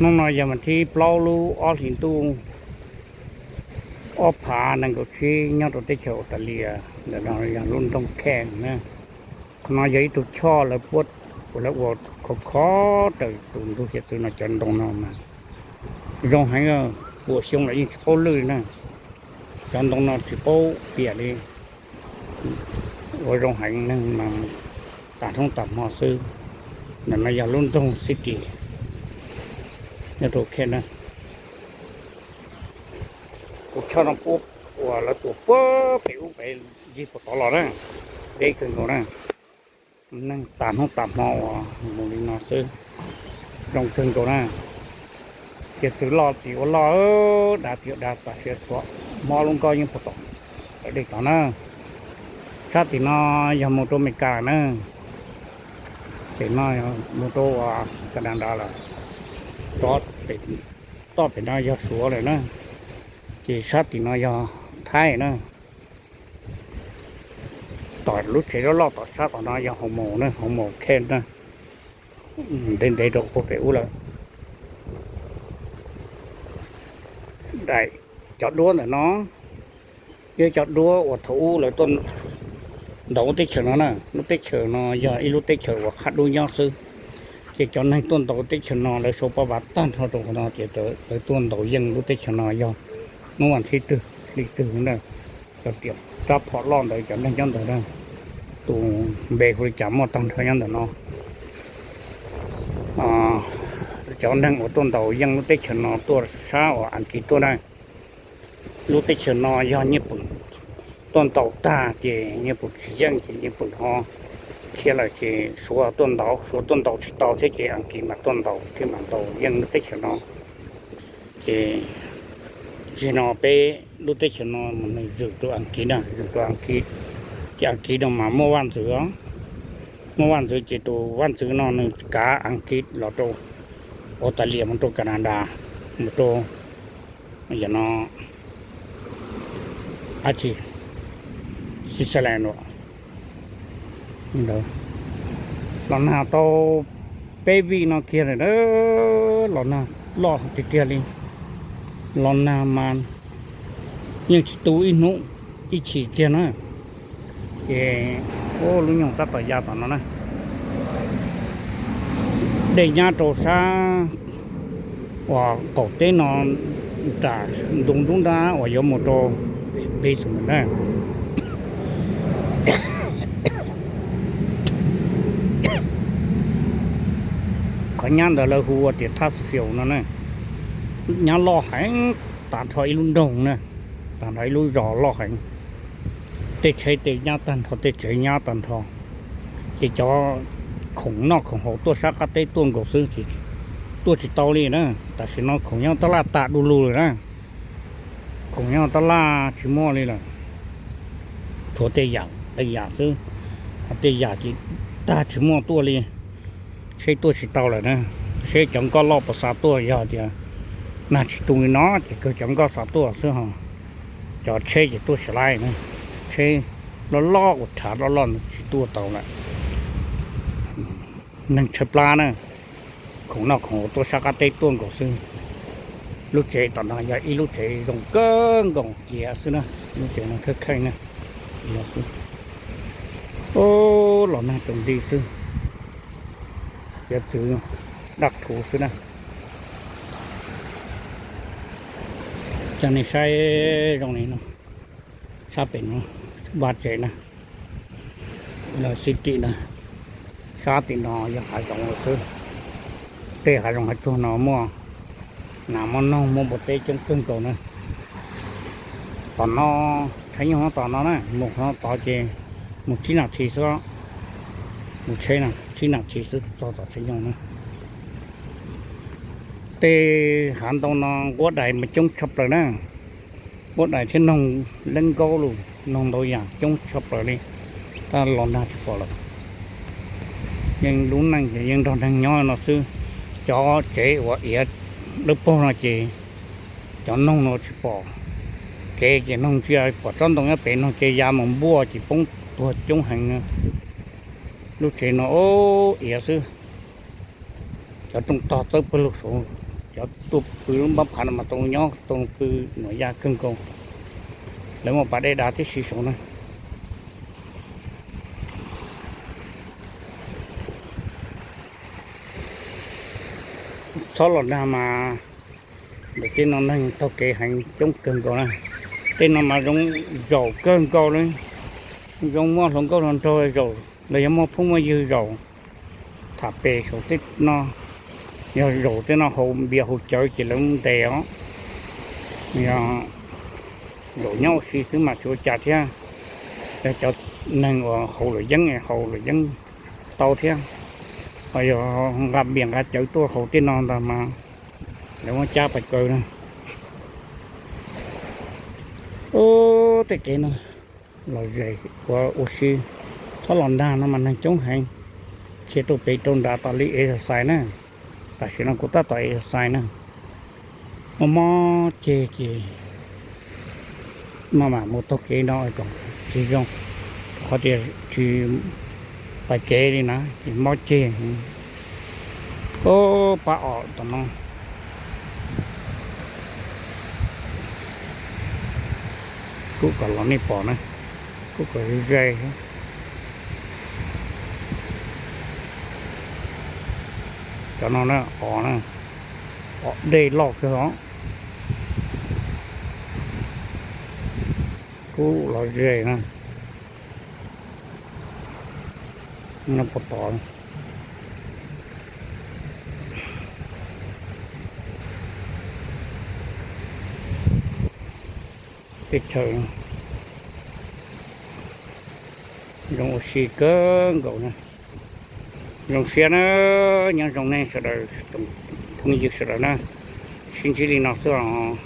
Hnub no yog mas thib plaub lub ob hlis ntuj ob phav nees nkaum tsib nyob rau teb chaws Australia, ntawm no yog lub nroog Cairns na. Qhov no yog ib tug choj lawv puab, lawv ua khov khov raws tus ntug hiav txwv no, cov ntoo no mas zoo heev, puas xyoo los yeej tsis paub lwj na. Cov ntoo no tsis paub piam li, ua zoo heev, neeg mas tas hnub tas hmo xwb. Ntawm no yog lub nroog city nyob rau Cairns na. Tus choj no puab uas lawv tua puag pem ub pem ncig puag tod los na, deb kawg nkaus na. Neeg tas hnub tas hmo uas mus li no xwb, zoo kawg nkaus na. Hiav txwv loj tim ua loj, dav tim ua dav, tam sim tshuav mob lub nkoj yeej puag tom dej tod na. Sab tim no yog mus rau Amelikas lawm na. Tim no mus rau uas Canada lawm, rov pem, toj pem no yog Suav lawm na. Ces sab tim no yog Thaib na. Tom lub tsev loj loj tom sab tom no yog Hoo Maus na, Hoo Maus Cairns na. Ntev ntev rau puag pem ub lawm. Daim, cov duab ntawm no yog cov duab uas thaum ub lawv tuaj ntaus lub teb chaws no na. Lub teb chaws no yog ib lub teb chaws uas qhab dub nyob xwb, ces cov neeg tuaj ntaus teb chaws no lawv sau paj vas tag nrho rau qhov no tias lawv tuaj ntaus yeej lub teb chaws no yog hnub vas thib twg hli twg na. Cov riam rab phom loj ntawd cov neeg nyob ntawd na, tus npe hu li cas muaj tag nrho nyob ntawm no. Cov neeg uas tuaj ntaus yeej lub teb chaws no tuaj sab uas Askiv tuaj na. Lub teb chaws no yog Nyiaj Pwm tuaj ntaus tag ces Nyiaj Pwm tsis yeej ces Nyiaj Pwm ho khiav lawm ces Suav tuaj ntaus, Suav tuaj ntaus tsis tau thiab ces Askiv mam tuaj ntaus thiaj mam ntaus yeej lub teb chaws no. Ces zaum no peb lub teb chaws no mas nws zwm rau Askiv na, zwm rau Askiv. Ces Askiv no mas muaj vaj ntxwv os, muaj vaj ntxwv ces tus vaj ntxwv no nws kav Askiv los rau Australia, mus rau Canada, mus rau yam no dab tsi, Switzerland los ntawd. Los nag tau peb vij no kiag lawm, los nag loj tiag tiag li. Los nag mas yeej tsis tu ib hnub ib chim kiag na. Ces lub nyoog tab tom ya tom no na. Dej nyab rau sab uas qaum teb no, nram ntug nruab nrab uas yuav mus rau Brisbane na. Qhov nyab ntawd lawv hu ua tias Tazewell no na. Nyab loj heev, tag nrho ib lub nroog na, tag nrho ib lub zos loj heev. Tej tsheb tej nyab tag nrho, tej tsev nyab tag nrho. Ces cov khoom noj khoom haus tuaj sab qab teb tuaj nkaus xwb, tuaj tsis tau li na. Tam sim no khoom nyob tab laj tas du lug lawm na. Khoom nyob tab laj tsis muaj li lawm, tshuav tej yam tej yam xwb, tej yam ces tag tsis muaj tuaj li. Tsheb tuaj tsis tau lawm na. Seb cov nkoj loj puas xa tuaj, yog tias nag tsis tu li no ces kawg cov nkoj xa tuaj xwb ho. Cov tsheb ces tuaj tsis laib na, tsheb loj loj uas rhav loj loj tsis tuaj tau lawm. Neeg tshaib plab na, khoom noj khoom haus tuaj sab qab teb tuaj nkaus xwb. Lub tsev tom no yog ib lub tsev zoo kawg nkaus iav xwb na, lub tsev no kheej kheej na, iav xwb. Los nag tsaus nti xwb, hiav txwv daj rhuv xwb na. Coj nej saib zoo li no, sab pem no vaj tsev na, lawv city na, sab tim no yog hav zoov lawm xwb. Tej hav zoov hav tsuag no muaj nas muaj noog muaj npua teb coob kawg nkaus na. Tom no, tsheb nyoog tom no na, mus qhov no tod ces mus tsib nas this xwb, mus tsheb na tsib nas this xwb txog tom tsheb nyoog na. Tej hav ntoo no nquab dais mas coob tshaj plaws na, nquab dais thiab noog, leeb nkaub lus, noog ntau yam coob tshaj plaws li. Tab los nag tsis pom lawm, yeej lub neej ces yeej nrog neeg nyob no xwb. Cov tsev uas iav dawb paug no ces cov noog no tsis pom, kev ces noog ntsia pom tsob ntoo nyob pem no ces ya mus npuaj ces poob tuag coob heev. Lub tsev no iav xwb, cov rooj tog txawb pawg lug saud, Cov tuaj pw lub npab phav no mas tau nyob tau pw nuam yaj kawg nkaus. Lawv muaj pas dej dav tib si saud na. Txhob los nag mas ntawm tej no neeg taug kev heev coob kawg nkaus na. Tej no mas zoo zaum kawg nkaus li, zoo muaj hluas nkauj hluas nraug zaum los yog muaj phooj muaj ywg zaum. Tham pem saum tej no, yog zaum tej no haus npias haus cawv ces lawv ntes os. Yog zaum nyob ua si xwb mas tsis ua cas thiab. Yog cov neeg uas haus luam yeeb haus luam yeeb tau thiab, ho yog nqa npias nqa cawv tuaj haus tej no ntag mas lawv muab cab pais kaw na. Ub, tej kev no los zem ua ua si, txhob los nag no mas neeg coob heev. Khiav rau pem rau nrad tas li exercise na. Tam sim no kuv tab tom exercise na. Mob mob ceg ces maj mam mus taug kev no kom tsis zoo, rau qhov tias tsis pais kev li na ces mob ceg. Ub, pab os tom no. Kub kom los nej pom na, kub kom ze. Cov no na, os na, os dej loj kawg os. Kub los ze na, no puas tod. Teb chaws zoo ua si kawg nkaus na. Zoo siab na, nyob zoo nej sawv daws, tsoom phooj ywg sawv daws na. Sib ntsib li no xwb os.